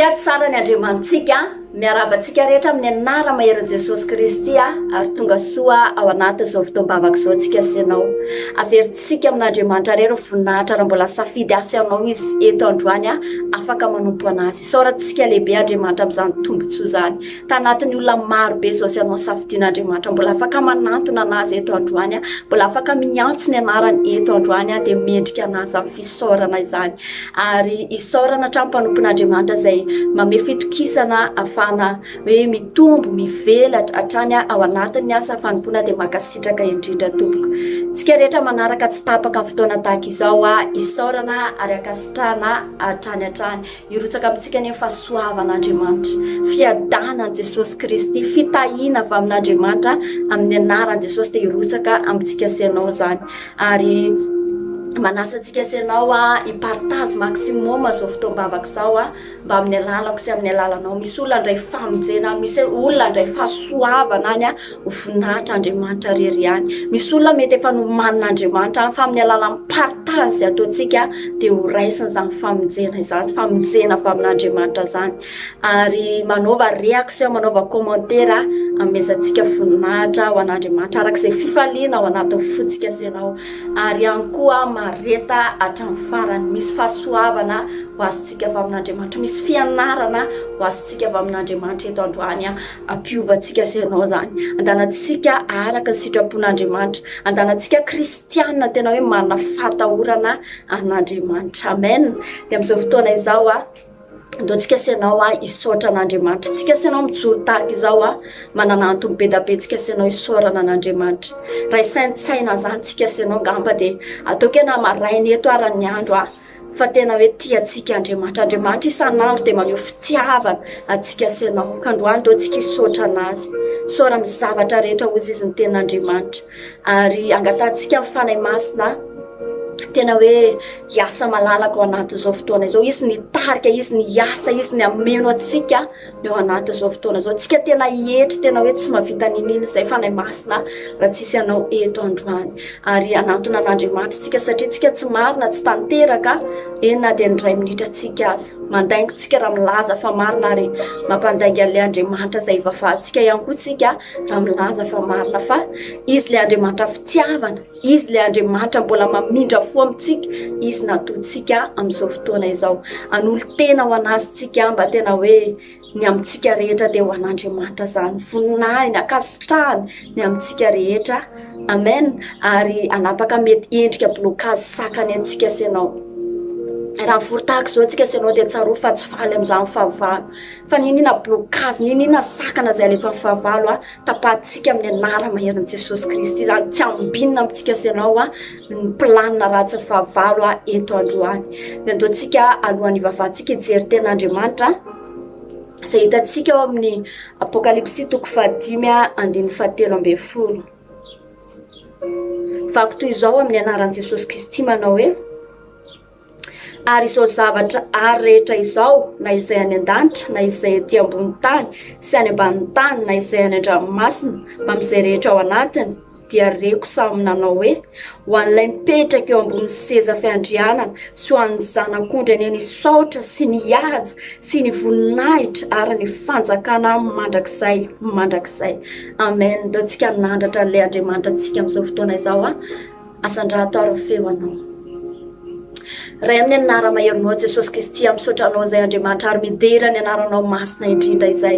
Aleloia, tsara ny Andriamanitsika. Miarahaba antsika rehetra amin'ny anara maherin'i Jesosy Kristy ary tonga soa ao anatin'izao fotoam-bavaka izao tsika sy ianao. Averintsika amin'Andriamanitra irery ny voninahitra raha mbola safidy ahy sy ianao izy eto androany afaka manompo an'Azy. Isaorantsika lehibe Andriamanitra amin'izany tombontsoa izany. Tanatin'ny olona maro be izao sy ianao safidian'Andriamanitra mbola afaka manantona an'Azy eto androany, mbola afaka miantso ny anarany eto androany dia mendrika an'Azy izany fisaorana izany. Ary isaorana hatrany mpanompon'Andriamanitra izay mamehy fitokisana afahana hoe mitombo, mivelatra hatrany ao anatin'ny asa fanompoana dia mankasitraka indrindra tompoko. Tsika rehetra manaraka tsy tapaka ny fotoana tahaka izao isaorana ary ankasitrahana hatrany hatrany. Hirotsaka amintsika anie ny fahasoavan'Andriamanitra, fiadanan'i Jesosy Kristy, fitahiana avy amin'Andriamanitra amin'ny anaran'i Jesosy dia hirotsaka amintsika sy ianao izany. Ary manasa antsika sy ianao hi-partage maximum izao fotoam-bavaka izao mba amin'ny alalako sy amin'ny alalanao. Misy olona handray famonjena any, misy olona handray fahasoavana any ho voninahitra Andriamanitra irery ihany. Misy olona mety efa nomanin'Andriamanitra any fa amin'ny alalan'ny partage izay ataontsika dia ho raisina izany famonjena izany, famonjena avy amin'Andriamanitra izany. Ary manaova réaction, manaova commentaire amezantsika voninahitra ho an'Andriamanitra araka izay fifaliana ao anatin'ny fontsika sy ianao. Ary ihany koa mareta hatramin'ny farany. Misy fahasoavana ho azontsika avy amin'Andriamanitra, misy fianarana ho azontsika avy amin'Andriamanitra eto androany hampiova antsika sy ianao izany. Andanantsika araka ny sitrapon'Andriamanitra, andanantsika kristiana tena hoe manana fahatahorana an'Andriamanitra. Amen. Dia amin'izao fotoana izao a Andao tsika sy ianao a hisaotra an'Andriamanitra. Tsika sy ianao mijoro tahaka izao a, manana antony be da be tsika sy ianao hisaorana an'Andriamanitra. Raha hisaintsaina an'izany tsika sy ianao angamba dia ataoko hoe na maraina eto ara ny andro a, fa tena hoe tia antsika Andriamanitra. Andriamanitra isan'andro dia maneho fitiavana antsika sy ianao. Ka androany ndao tsika hisaotra an'Azy. Isaora amin'ny zavatra rehetra hozy izy ny tenin'Andriamanitra. Ary angatahantsika ny Fanahy Masina tena hoe hiasa malalaka ao anatin'izao fotoana izao. Izy ny hitarika, izy ny hiasa, izy ny hameno antsika eo anatin'izao fotoana izao. Tsika tena hietry, tena hoe tsy mahavita n'inon'inona izay Fanahy Masina raha tsisy anao eto androany. Ary hanantona an'Andriamanitra tsika satria tsika tsy marina, tsy tanteraka, eny na dia ny iray minitra tsika aza. Mandaingo tsika raha milaza fa marina ary mampandainga an'ilay Andriamanitra izay ivavahantsika ihany koa tsika raha milaza fa marina fa Izy ilay Andriamanitra fitiavana. Izy ilay Andriamanitra mbola mamindra fo amintsika, Izy nataontsika amin'izao fotoana izao. Hanolo-tena ho an'Azy tsika mba tena hoe ny amintsika rehetra dia ho an'Andriamanitra izany. Voninahiny, ankasitrahany ny amintsika rehetra. Amen. Ary hanapaka mety endrika blocage sakany antsika sy ianao. Raha vory tahaka izao antsika sy ianao dia tsarovy fa tsy faly amin'izany fahavalo. Fa n'inona blocage, n'inona sakana izay alefan'ny fahavalo, Tapahantsika amin'ny anara-maherin'i Jesosy Kristy izany, tsy ambinina amintsika sy ianao a, ny planina ratsin'ny fahavalo a, eto androany. Dia andeontsika alohan'ny hivavahantsika hijery ten'Andriamanitra, izay hitantsika ao amin'ny Apokalypsy toko fahadimy a, andininy fahatelo ambin'ny folo. Vaky toy izao amin'ny anaran'i Jesosy Kristy manao hoe: Ary izao zavatra ary rehetra izao, na izay any an-danitra, na izay ety ambony tany, sy any ambanin'ny tany, na izay any an-dranomasina, mbamin'izay rehetra ao anatiny, dia reko samy nanao hoe, Ho an'ilay mipetraka eo ambonin'ny seza fiandrianana, sy ho an'ny Zanak'ondry anie ny saotra sy ny haja sy ny voninahitra ary ny fanjakana mandrakizay mandrakizay. Amen. Ndao tsika hanandratra an'ilay Andriamanitra antsika amin'izao fotoana izao. Asandrato ary ny feo anao. Ray amin'ny anara-maherinao Jesosy Kristy, misaotra anao izay Andriamanitra ary midera ny anaranao masina indrindra izay.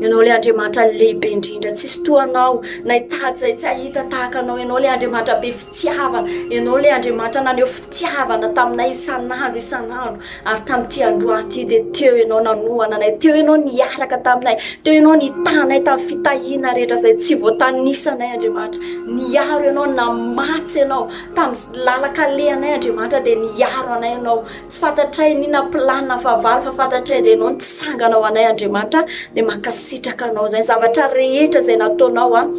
Ianao ilay Andriamanitra lehibe indrindra, tsisy toa anao, na hitady izay tsy hahita tahaka anao. Ianao ilay Andriamanitra be fitiavana, Ianao ilay Andriamanitra naneho fitiavana taminay isan'andro isan'andro. Ary tamin'ity androany ity dia teo Ianao nanohana anay, teo Ianao niaraka taminay, teo Ianao nitaha anay tamin'ny fitahiana rehetra izay tsy voatanisanay Andriamanitra. Niaro Ianao, namatsy Ianao tamin'ny lalan-kalehanay Andriamanitra dia niaro anay Ianao. Tsy fantatray n'inona planina fahavalo fa fantatray dia Ianao nitsangana ho anay Andriamanitra dia mankasitraka Anao izay zavatra rehetra izay nataonao an.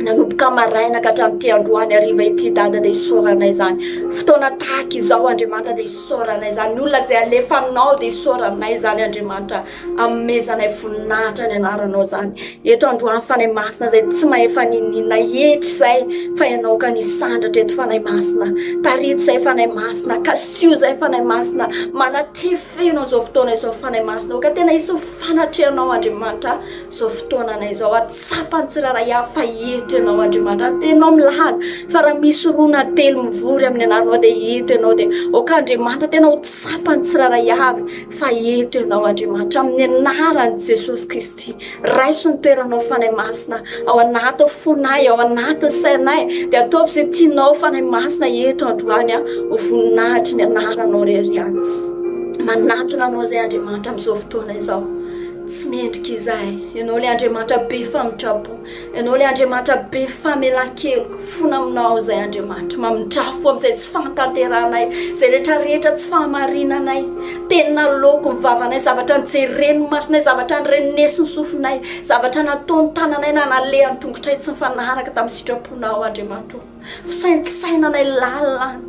Nanomboka maraina ka hatramin'ity androany hariva ity Dada dia isaoranay izany. Fotoana tahaka izao Andriamanitra dia isaoranay izany. Ny olona izay alefanao dia isaoranay izany Andriamanitra. Amezanay voninahitra ny anaranao izany. Eto androany Fanahy Masina izay tsy mahefa n'inon'inona hetra izay fa ianao ka nisandratra eto Fanahy Masina. Tarito izay Fanahy Masina, kasio izay Fanahy Masina, manatrify feno an'izao fotoana izao Fanahy Masina. Ka tena hisy ny fanatrehanao Andriamanitra izao fotoananay izao. Tsapan'ny tsirairay avy fa eto Ianao Andriamanitra. Ary Teninao milaza fa raha misy roa na telo mivory amin'ny anaranao dia eto Ianao. Dia aoka Andriamanitra tena ho tsapan'ny tsirairay avy fa eto Ianao Andriamanitra. Amin'ny anaran'i Jesosy Kristy. Raiso ny toeranao Fanahy Masina ao anaty fonay, ao anatin'ny sainay. Dia ataovy izay tianao Fanahy Masina eto androany ho voninahitry ny anaranao irery ihany. Manatona anao izay Andriamanitra amin'izao fotoana izao. Tsy mendrika izahay. Ianao ilay Andriamanitra be famindram-po. Ianao ilay Andriamanitra be famelan-keloka. Fona aminao izahay Andriamanitra. Mamindrafo amin'izay tsy fahatanterahanay, izay rehetra rehetra tsy fahamarinanay. Teny naloako ny vavanay, zavatra nojeren'ny masonay, zavatra norenesin'ny sofinay, zavatra nataon'ny tananay na nalehan'ny tongotray tsy nifanaraka tamin'ny sitraponao Andriamanitra o. Fisaintsainanay lalina any.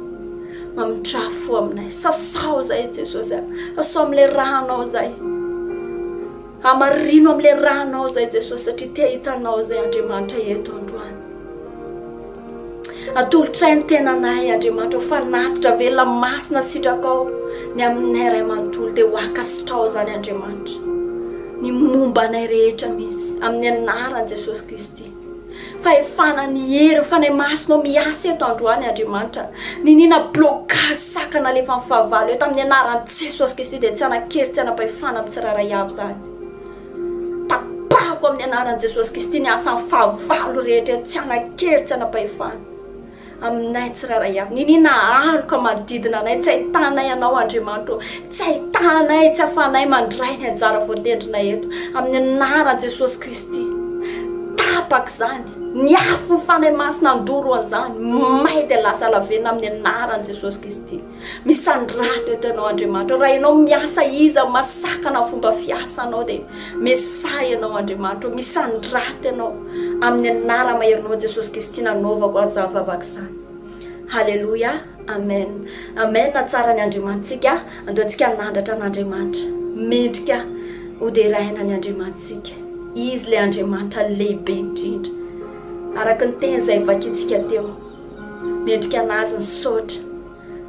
Mamindrafo aminay. Sasao izahay Jesosy a. Sasao amin'ilay rànao izahay. Hamarino amin'ilay rànao izahay Jesosy satria te hahita Anao izahay Andriamanitra eto androany. Atolotray ny tenanay Andriamanitra ho fanatitra velona masina sitrakao ny aminay Ray manontolo dia ho ankasitrao izany Andriamanitra. Ny momba anay rehetra mihitsy amin'ny anaran'i Jesosy Kristy. Fahefana ny hery ny Fanahy Masinao miasa eto androany Andriamanitra. Niniana blocage sakana alefan'ny fahavalo eto amin'ny anaran'i Jesosy Kristy dia tsy hanan-kery tsy hanam-pahefana amin'ny tsirairay avy izany. Tapahako amin'ny anaran'i Jesosy Kristy ny asan'ny fahavalo rehetra eto tsy hanan-kery tsy hanam-pahefana. Aminay tsirairay avy. Niniana aloka manodidina anay, tsy ahitanay Anao Andriamanitra ô. Tsy ahitanay, tsy ahafahanay mandray ny anjara voatendrinay eto. Amin'ny anaran'i Jesosy Kristy. Tapaka izany. Ny afon'ny Fanahy Masina handoro an'izany. May dia lasa lavenona amin'ny anaran'i Jesosy Kristy. Misandrato eto Ianao Andriamanitra ô. Raha Ianao miasa iza masakana ny fomba fiasanao dia mesaha Ianao Andriamanitra ô. Misandrato Ianao amin'ny anara-maherinao Jesosy Kristy nanaovako an'izany vavaka izany. Haleloia. Amen. Amen. Tsara ny Andriamanitsika. Andao antsika hanandratra an'Andriamanitra. Mendrika hoderaina ny Andriamanitsika. Izy ilay Andriamanitra lehibe indrindra. Araka ny teny izay vakintsika teo. Mendrika an'Azy ny saotra,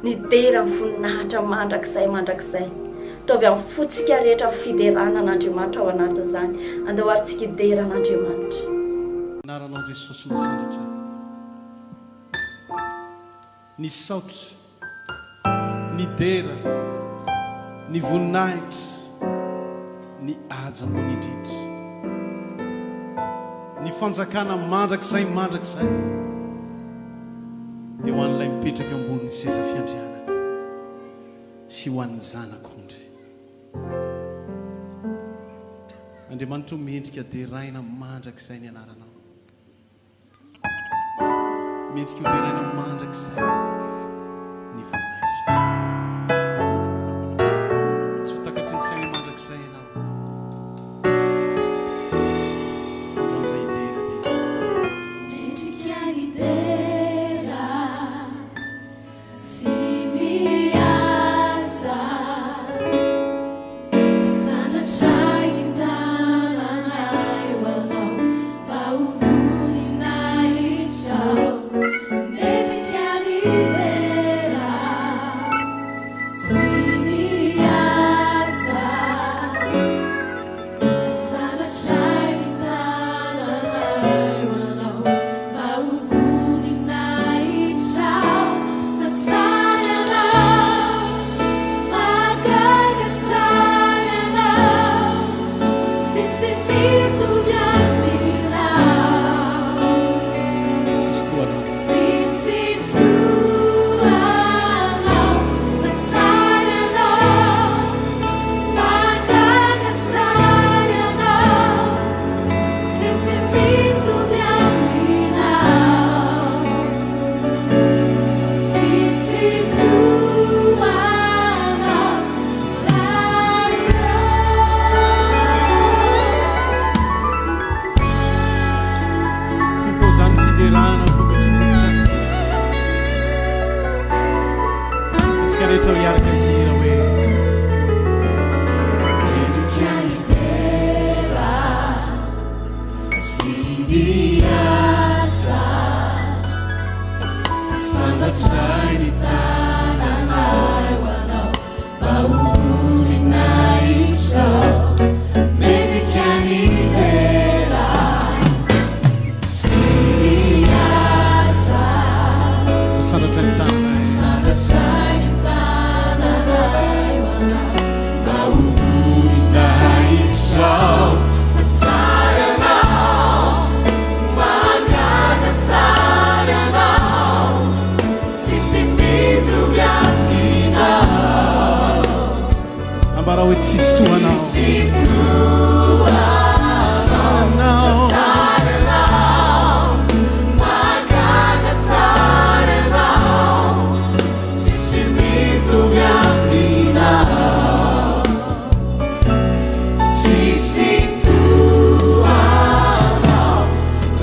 ny dera, ny voninahitra mandrakizay mandrakizay. Ataovy amin'ny fontsika rehetra ny fiderana an'Andriamanitra ao anatin'izany. Andao ary tsika hidera an'Andriamanitra. Anaranao Jesosy masandratra ny saotra, ny dera, ny voninahitra, ny haja ambony indrindra, ny fanjakana mandrakizay mandrakizay dia ho an'ilay mipetraka ambonin'ny seza fiandrianana sy ho an'ny Zanak'ondry. Andriamanitra o, mendrika deraina mandrakizay ny anaranao. Mendrika ho deraina mandrakizay ny voninahitra. Tsy ho takatry ny saina mandrakizay ianao. Andao izay hidera dia. Mendrika ny dera sy mihaja. Misandratra hitananay ho anao mba ho voninahitrao. Mendrika ny dera. hiaraka hihira hoe. Mendrika ny dera sy ny haja. Sandratray ny tananay ho anao mba ho voninahitrao. Mendrika ny dera sy ny haja. Sandratra ny tananay. Sandratray ny tananay ho anao mba ho voninahitrao. Tsara ianao, mahagaga tsara ianao, tsisy mitovy aminao. Ambarao hoe tsisy toa anao. Tsisy toa Anao. Tsara ianao, mahagaga tsara ianao, tsisy mitovy aminao. Tsisy toa anao,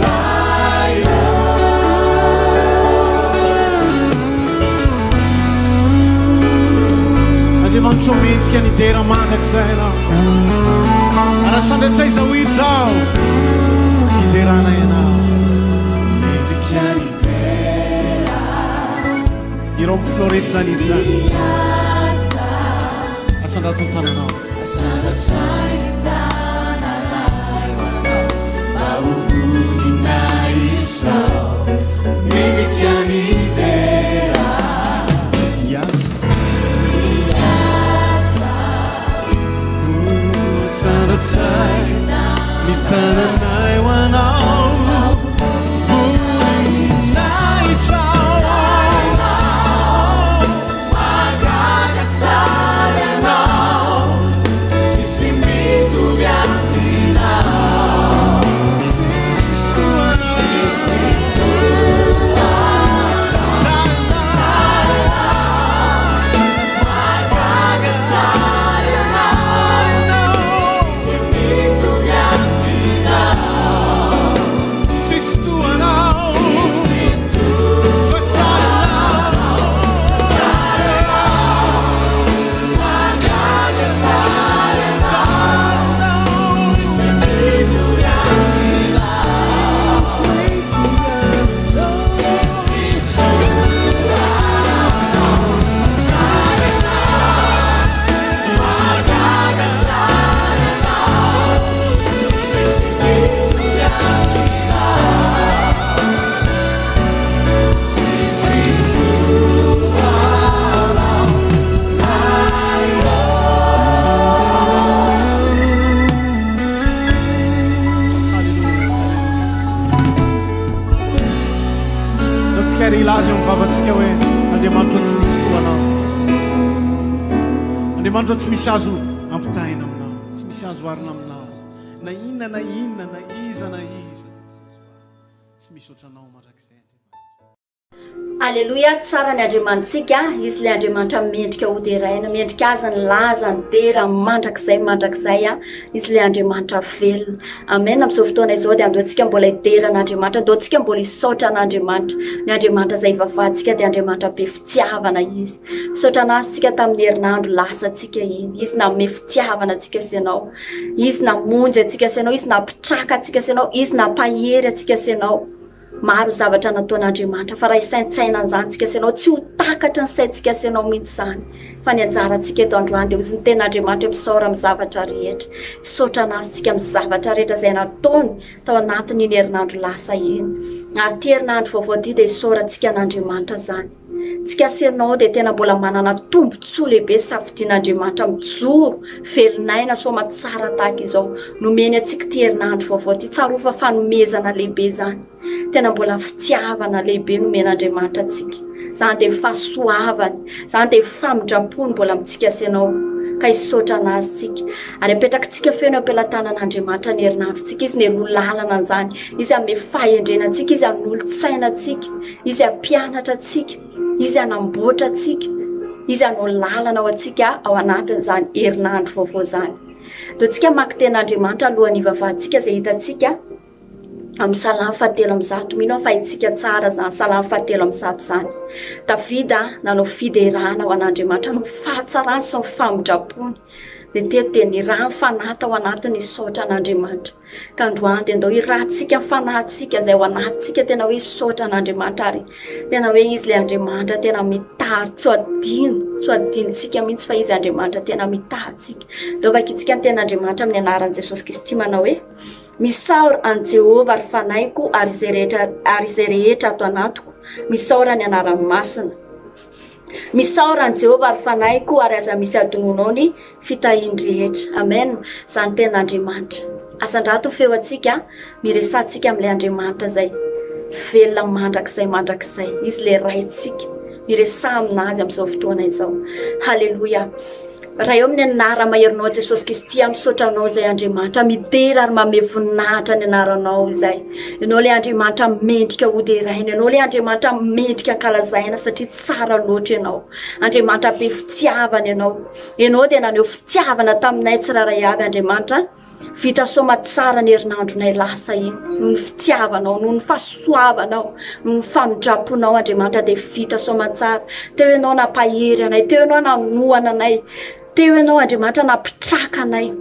Ray ô. Andriamanitra ô, mendrika ny dera mandrakizay ianao. Ary asandratray izao hira izao, hiderana ianao. Mendrika ny dera. Hirao amin'ny florety izany hira izany. Asandrato ny tananao. Sandratray ny tananay ho anao mba ho voninahitrao. Mendrika ny dera. Sy haja. Sandratray ny tananay ho anao. Voninahitrao. Mahagaga tsara ianao, tsisy mitovy aminao. Tsisy toa anao. Tsisy toa Mahagaga tsara ianao, tsisy mitovy aminao. Tsisy toa anao. Fa tsara ianao. Mahagaga tsara ianao, tsisy mitovy aminao. Tsisy toa tsara ianao, mahagaga tsara ianao, tsisy mitovy aminao. Tsisy toa anao, Ray ô. Antsika ry hilaza eo amin'ny vavantsika hoe Andriamanitra tsy misy toa anao. Andriamanitra tsy misy azo ampitahaina aminao, tsy misy azo oharina aminao. Na inona na inona, na iza na iza. Tsy misy ohatranao mandrakizay Andriamanitra. Aleloia, tsara ny Andriamanitsika, Izy ilay Andriamanitra mendrika ho deraina, mendrika Azy ny laza, ny dera mandrakizay mandrakizay, Izy ilay Andriamanitra velona. Amen, amin'izao fotoana izao dia andehantsika mbola hidera an'Andriamanitra, andehantsika mbola hisaotra an'Andriamanitra. Ny Andriamanitra izay ivavahantsika dia Andriamanitra be fitiavana Izy. Misaotra an'Azy tsika tamin'ny herinandro lasa tsika iny. Izy nanome fitiavana antsika sy ianao. Izy namonjy antsika sy ianao, Izy nampitraka antsika sy ianao, Izy nampahery antsika sy ianao. Maro ny zavatra nataon'Andriamanitra fa raha hisaintsaina an'izany tsika sy ianao, tsy ho takatry ny saintsika sy ianao mihitsy izany. Fa ny anjarantsika eto androany dia hozy ny tenin'Andriamanitra hoe misaora amin'ny zavatra rehetra. Misaotra an'Azy tsika amin'ny zavatra rehetra izay nataony tao anatin'iny herinandro lasa iny. Ary ity herinandro vaovao ity dia isaorantsika an'Andriamanitra izany. Tsika sy ianao dia tena mbola manana tombontsoa lehibe safidian'Andriamanitra mijoro velon'aina soamatsara tahaka izao. Nomeny antsika ity herinandro vaovao ity. Tsarovy fa fanomezana lehibe izany. Tena mbola fitiavana lehibe nomen'Andriamanitra antsika. Izany dia fahasoavany, izany dia famindram-pony mbola amintsika sy ianao. Ka hisaotra an'Azy tsika. Ary apetrakitsika feno eo am-pelatanan'Andriamanitra ny herinandrontsika. Izy no lalana an'izany. Izy hanome fahendrena antsika, Izy hanolo-tsaina antsika. Izy hampianatra antsika, Izy hanamboatra antsika, Izy hanao lalana ho antsika ao anatin'izany herinandro vaovao izany. Ndao tsika hamaky tenin'Andriamanitra alohan'ny hivavahantsika izay hitantsika. Amin'ny Salamo fahatelo amby 100, mino aho fa haintsika tsara izany Salamo fahatelo amby 100 izany. Davida nanao fiderana ho an'Andriamanitra noho ny fahatsarany sy ny famindrampony. Dia teto dia niraha ny fanahy tao anatiny hisaotra an'Andriamanitra. Ka androany dia ndao hirahantsika ny fanahintsika izay ao anatintsika tena hoe hisaotra an'Andriamanitra ary tena hoe Izy ilay Andriamanitra tena mitahy tsy ho adino, tsy ho adinontsika mihitsy fa Izy Andriamanitra tena mitahy antsika. Ndao vakintsika ny tenin'Andriamanitra amin'ny anaran'i Jesosy Kristy manao hoe Misaora an'i Jehovah ry fanahiko ary izay rehetra ary izay rehetra ato anatiko, misaora ny anarany masina. Misaora an'i Jehovah ry fanahiko ary aza misy adinoinao ny fitahiany rehetra. Amen. Izany tenin'Andriamanitra. Asandrato ny feo antsika, miresahantsika amin'ilay Andriamanitra izay velona mandrakizay mandrakizay. Izy ilay Raintsika. Miresaha aminazy amin'izao fotoana izao. Haleloia. Ray ao amin'ny anara maherinao Jesosy Kristy aho misaotra anao izay Andriamanitra midera ary manome voninahitra ny anaranao izay. Ianao ilay Andriamanitra mendrika ho deraina, ianao ilay Andriamanitra mendrika ankalazaina satria tsara loatra ianao. Andriamanitra be fitiavana ianao. Ianao dia naneho fitiavana taminay tsirairay avy Andriamanitra. Vita soamatsara ny herinandronay lasa iny noho ny fitiavanao, noho ny fahasoavanao, noho ny famindram-ponao Andriamanitra dia vita soamatsara. Teo ianao nampahery anay, teo ianao nanohana anay, teo ianao Andriamanitra nampitraka anay.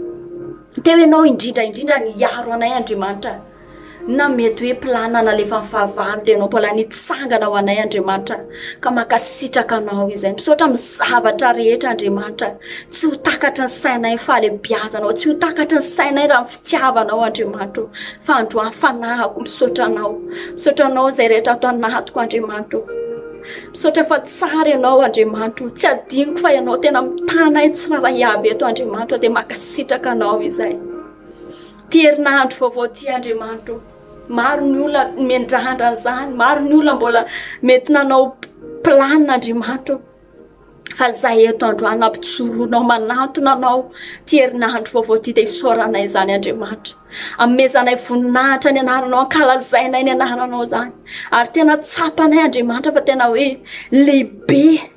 Teo ianao indrindra indrindra niaro anay Andriamanitra. Na mety hoe plan nalefan'ny fahavalo dia ianao mbola nitsangana ho anay Andriamanitra ka mankasitraka anao izay. Misaotra amin'ny zavatra rehetra Andriamanitra. Tsy ho takatry ny sainay ny fahalehibiazanao, tsy ho takatry ny sainay raha ny fitiavanao Andriamanitra o. Fa androany fanahiko misaotra anao. Misaotra anao izay rehetra ato anatiko Andriamanitra o. Misaotra fa tsara ianao Andriamanitra o. Tsy adinoko fa ianao tena mitana ahy tsirairay avy eto Andriamanitra o dia mankasitraka anao izay. Ty herinandro vaovao ty Andriamanitra o, maro ny olona miandrandra an'izany, maro ny olona mbola mety nanao planina Andriamanitra o, fa zay eto androany nampijoroanao manantona anao ty herinandro vaovao ty dia isaoranay izany Andriamanitra, amezanay voninahitra ny anaranao, ankalazainay ny anaranao izany, ary tena tsapanay Andriamanitra fa tena hoe lehibe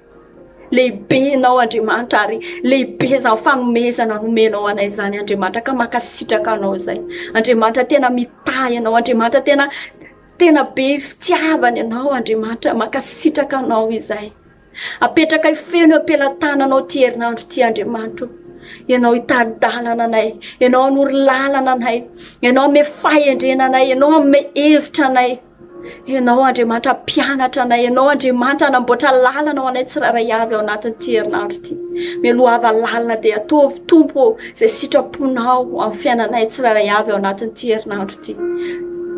Lehibe Ianao Andriamanitra ary lehibe izany fanomezana nomenao anay izany Andriamanitra ka mankasitraka Anao izay. Andriamanitra tena mitahy Ianao, Andriamanitra tena tena be fitiavana Ianao Andriamanitra, mankasitraka Anao izay. Apetrakay feno eo am-pelatananao ity herinandro ity Andriamanitra o. Ianao hitari-dalana anay, Ianao hanoro lalana anay, Ianao hanome fahendrena anay, Ianao hanome hevitra anay. Ianao Andriamanitra mpianatra anay, Ianao Andriamanitra hanamboatra lalana ho anay tsirairay avy ao anatin'ity herinandro ity. Mialohava lalana dia ataovy Tompo ô izay sitraponao amin'ny fiainanay tsirairay avy ao anatin'ity herinandro ity.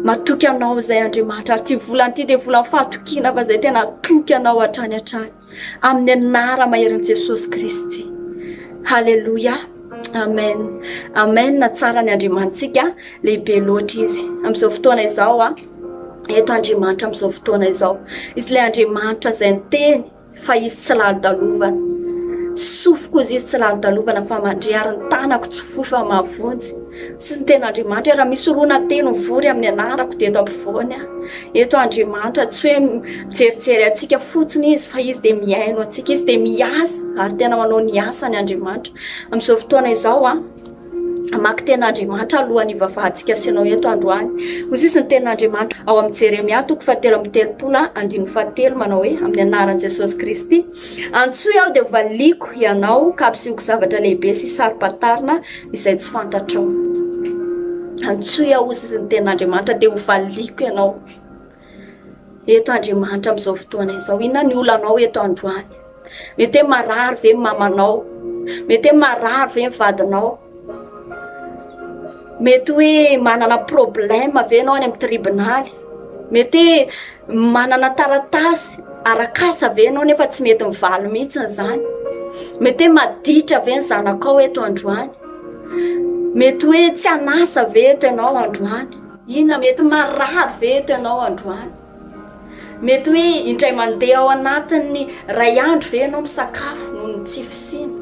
Matoky Anao izay Andriamanitra ary ity volana ity dia volan'ny fahatokiana fa izay tena hatoky Anao hatrany hatrany. Amin'ny anara maherin'i Jesosy Kristy. Haleloia. Amen. Amen. Tsara ny Andriamanitsika, lehibe loatra izy. Amin'izao fotoana izao a, eto Andriamanitra amin'izao fotoana izao. Izy ilay Andriamanitra izay niteny fa izy tsy lalodalovana. Sofiko izy izy tsy lalodalovana fa mandre ary ny tanako tsy fohy fa mahavonjy. Tsy ny tena Andriamanitra hoe raha misy roa na telo mivory amin'ny anarako dia eto ampovoany aho. Eto Andriamanitra tsy hoe mijerijery antsika fotsiny Izy fa Izy dia mihaino antsika, Izy dia miasa ary tena manao ny asany Andriamanitra. Amin'izao fotoana izao an, hamaky tenin'Andriamanitra alohan'ny hivavahantsika sy ianao eto androany. Hoy sisa ny tenin'Andriamanitra ao amin'ny Jeremia toko fahatelo amby telopolo andininy fahatelo manao hoe amin'ny anaran'i Jesosy Kristy. Antsoy aho dia hovaliako ianao ka hampisehoko zavatra lehibe sy saro-pantarina izay tsy fantatrao. Antsoy aho hoy izy ny tenin'Andriamanitra dia hovaliako ianao. Eto Andriamanitra amin'izao fotoana izao. Inona ny olanao eto androany? Mety hoe marary ve ny mamanao? Mety hoe marary ve ny vadinao? Mety hoe manana problème ve ianao any amin'ny tribonaly? Mety hoe manana taratasy arak'asa ve ianao nefa tsy mety mivaly mihitsy izany? Mety hoe maditra ve ny zanakao eto androany? Mety hoe tsy an'asa ve eto ianao androany? Inona mety marary ve eto ianao androany? Mety hoe indray mandeha ao anatin'ny iray andro ve ianao misakafo noho ny tsy fisiana?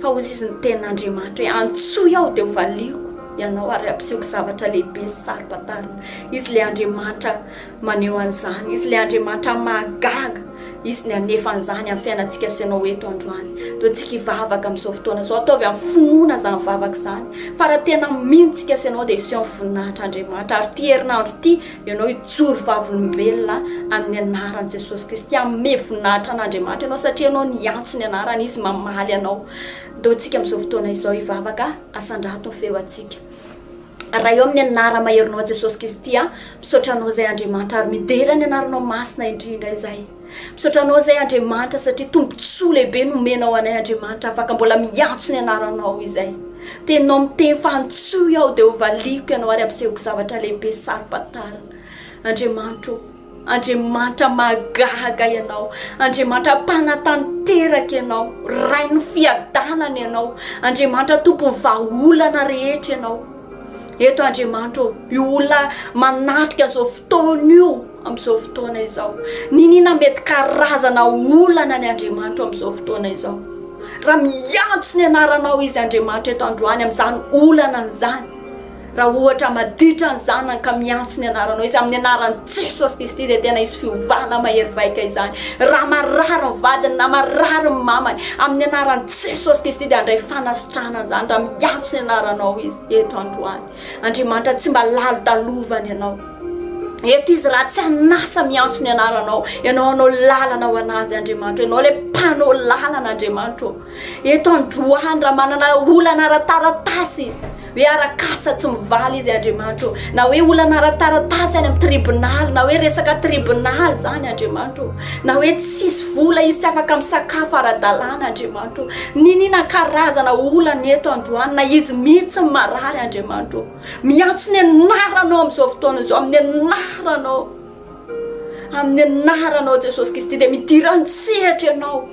Fa hoy izy ny tenin'Andriamanitra hoe antsoy aho dia hovaliako ianao ary hampisehoko zavatra lehibe sy saro-pantarina. Izy ilay Andriamanitra maneho an'izany. Izy ilay Andriamanitra mahagaga. Hisy ny hanefa an'izany amin'ny fiainantsika sy ianao eto androany. Toa tsika hivavaka amin'izao fotoana izao. Ataovy amin'ny finoana izany vavaka izany. Fa raha tena mino tsika sy ianao dia hiseho ny voninahitr'Andriamanitra. Ary ity herinandro ity ianao hijoro vavolombelona amin'ny anaran'i Jesosy Kristy. Hanome voninahitra an'Andriamanitra ianao satria ianao niantso ny anarany, Izy mamaly anao. Ndao tsika amin'izao fotoana izao hivavaka, asandrato ny feo antsika. Ray ô amin'ny anara-maherinao Jesosy Kristy a, misaotra anao izay Andriamanitra ary midera ny anaranao masina indrindra izay. Misaotra anao izay Andriamanitra satria tombontsoa lehibe nomenao anay Andriamanitra afaka mbola miantso ny anaranao izay. Teninao miteny fa antsoy aho dia ho valiako ianao ary ampisehoko zavatra lehibe saro-pantarina. Andriamanitra ô, Andriamanitra mahagaga Ianao, Andriamanitra mpanatanteraka Ianao, Rain'ny fiadanana Ianao, Andriamanitra tompon'ny vahaolana rehetra Ianao. Eto Andriamanitra ô, io olona manatrika an'izao fotoana io amin'izao fotoana izao, niniana mety karazana olana ny Andriamanitra amin'izao fotoana izao. Raha miantso ny anaranao izy Andriamanitra eto androany amin'izany olana izany, Raha ohatra maditra ny zanany ka miantso ny anaranao izy amin'ny anaran'i Jesosy Kristy dia tena hisy fiovana mahery vaika izany. Raha marary ny vadiny na marary ny mamany amin'ny anaran'i Jesosy Kristy dia handray fanasitranana izany raha miantso ny anaranao izy eto androany. Andriamanitra tsy mba lalodalovana ianao. Eto izy raha tsy anasa miantso ny anaranao. Ianao hanao lalana ho anazy Andriamanitra. Ianao ilay mpanao lalana Andriamanitra. Eto androany raha manana olana ara-taratasy hoe arak'asa tsy mivaly izy Andriamanitra ô, na hoe olana ara-taratasy any amin'ny tribonaly, na hoe resaka tribonaly izany Andriamanitra ô, na hoe tsisy vola izy tsy afaka misakafo ara-dalàna Andriamanitra ô, niniana karazana olana eto androany na izy mihitsy no marary Andriamanitra ô, miantso ny anaranao amin'izao fotoana izao, amin'ny anaranao, amin'ny anaranao Jesosy Kristy dia midira an-tsehatra ianao.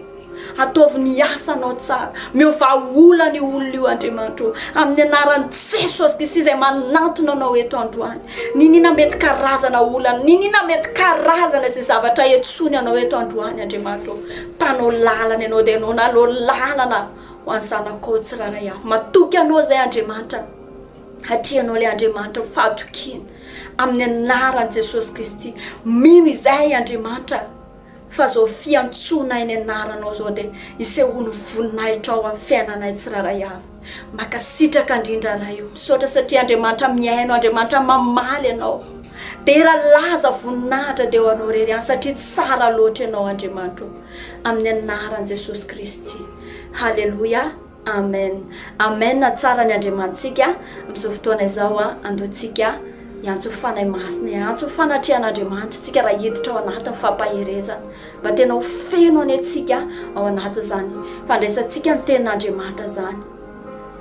Ataovy ny asanao tsara. Omeo vahaolana io olona io Andriamanitra o. Amin'ny anaran'i Jesosy Kristy izay manantona anao eto androany. Niniana mety karazana olana, niniana mety karazana izay zavatra etsoiny anao eto androany Andriamanitra o. Mpanao lalana ianao dia ianao nalao lalana ho an'ny zanakao tsirairay avy. Matoky anao izay Andriamanitra. Hatria ianao ilay Andriamanitra fahatokiana. Amin'ny anaran'i Jesosy Kristy. Mino izay Andriamanitra. Fa zao fiantsoanay ny anaranao zao dia isehoan'ny voninahitrao amin'ny fiainanay tsirairay avy. Makasitraka indrindra Ray o. Misaotra satria Andriamanitra mihaino, Andriamanitra mamaly anao. Dera laza voninahitra dia ho anao irery ihany satria tsara loatra ianao Andriamanitra o. Amin'ny anaran'i Jesosy Kristy. Haleloia. Amen Amen tsara ny Andriamanitsika amin'izao fotoana izao a andoantsika hiantso Fanahy Masina hiantso fanatrehan'Andriamanitra tsika raha hiditra ao anatin'ny fampaherezana mba tena ho feno anie tsika ao anatin'izany fandraisantsika ny tenin'Andriamanitra zany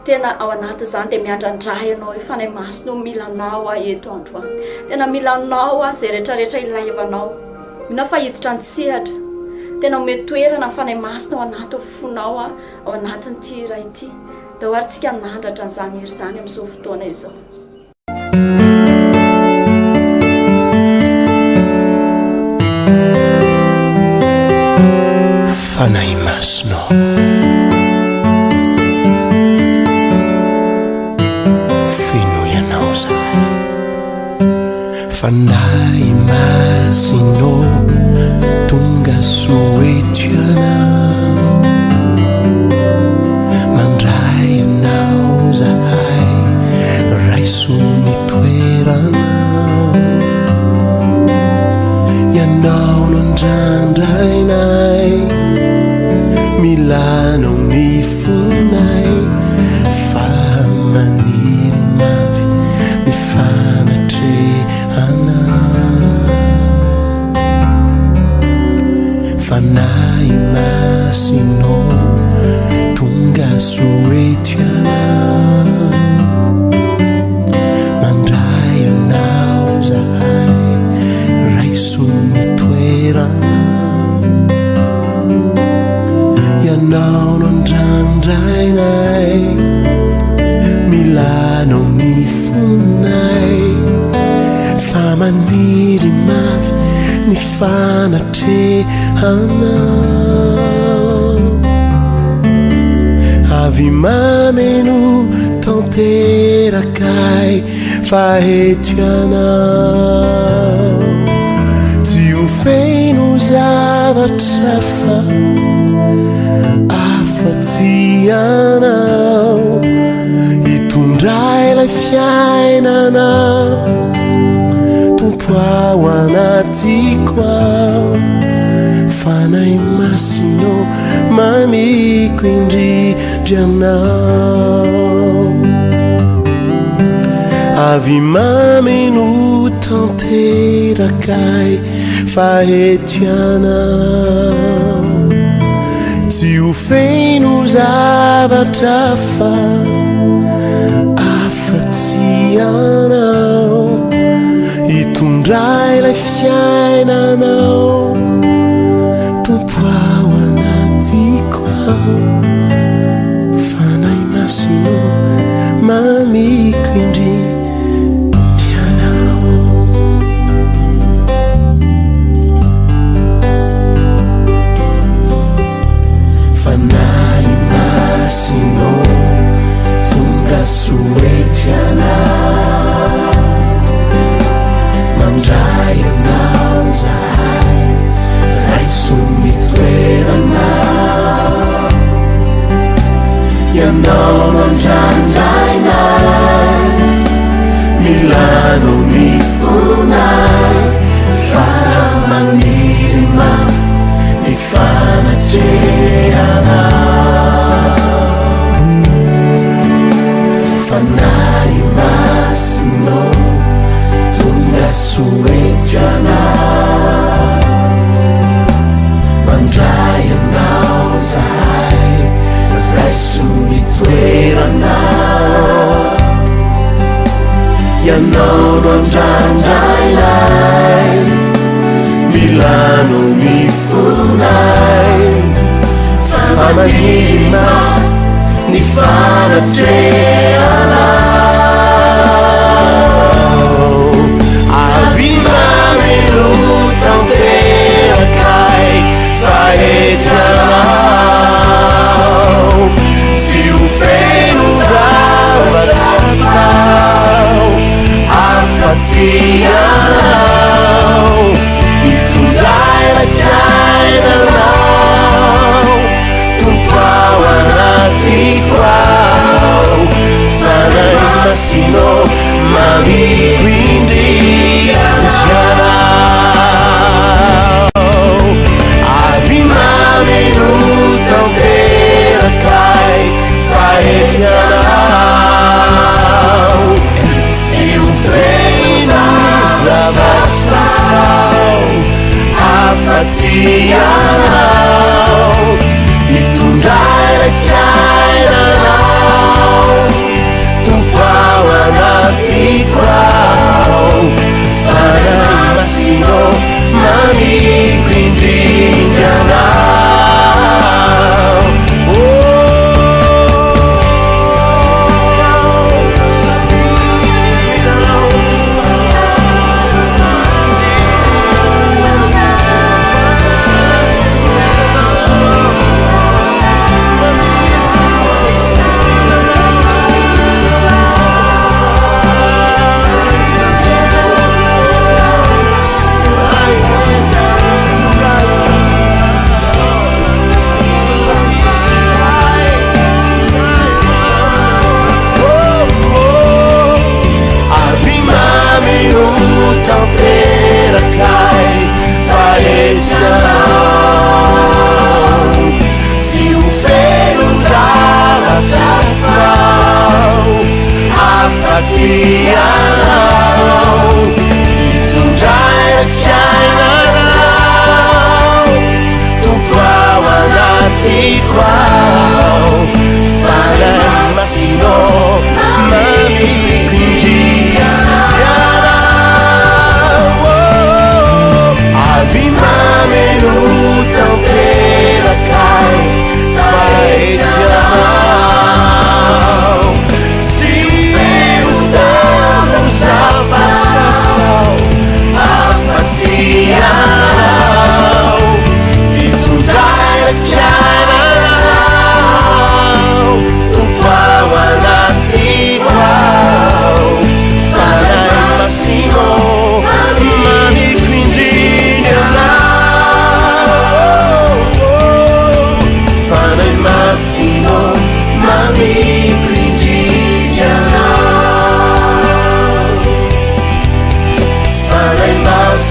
tena ao anatin'izany dia miandrandra ianao hoe Fanahy Masina o mila anao aho eto androany tena mila anao aho izay rehetrarehetra ilaivanao mino aho fa hiditra an-tsehatra tena omeo toerana ny Fanahy Masina ao anatin'ny fonao aho Ao anatin'ity hira ity, ndao ary tsika hanandratra an'izany hira izany amin'izao fotoana izao. Fanahy Masina ô. Fenoy Anao zahay. Fanahy Masina ô, tonga soa eto Ianao. Mandray Anao zahay, raiso ny toeranao. Ianao no andrandrainay, mila Anao ny fonay, fa maniry mafy ny fanatrehanao. Fanahy Masina ô, tonga soa eto Ianao. Mandray Anao izahay, raiso ny toeranao. Ianao no andrandrainay, mila Anao ny fonay, fa maniry mafy ny fanatrehanao. Avy mameno tanteraka ahy fa eto Ianao. Tsy ho Tsy ho feno zavatra hafa afa-tsy ianao hitondra ilay fiainana Tompo ao anatiko ao Fanahy Masina mamiko indrindra Ianao Avy mameno tanteraka ahy fa eto Ianao Tsy ho feno zavatra hafa afa-tsy Ianao Hitondra ilay fiainanao Tompo ao anatiko ao Fanahy Masina mamiko indrindra Ianao Fanahy Masina tonga soa eto Ianao Mandray Anao izahay Raiso ny toeranao Ianao no andrandrainay Milano ny fonay Fa maniry mafy ny fanatrehanao Fanahy Masina tonga soa eto Ianao Mandray Anao izahay Raiso ny toeranao Ianao no andrandrainay Milano ny fonay Fa maniry mafy ny fanatrehanao Avy mameno tanteraka ahy fa eto Ianao Tsy ho feno zavatra hafa afa-tsy Ianao Hitondra ilay fiainanao Tompo ao anatiko ao Fanahy Masina mamiko indrindra Ianao Avy mameno tanteraka ahy fa eto Ianao Tsy ho feno zavatra hafa afa-tsy Ianao Hitondra ilay fiainanao Tompo ao anatiko ao Fanahy Masina mamiko indrindra Anao Oh.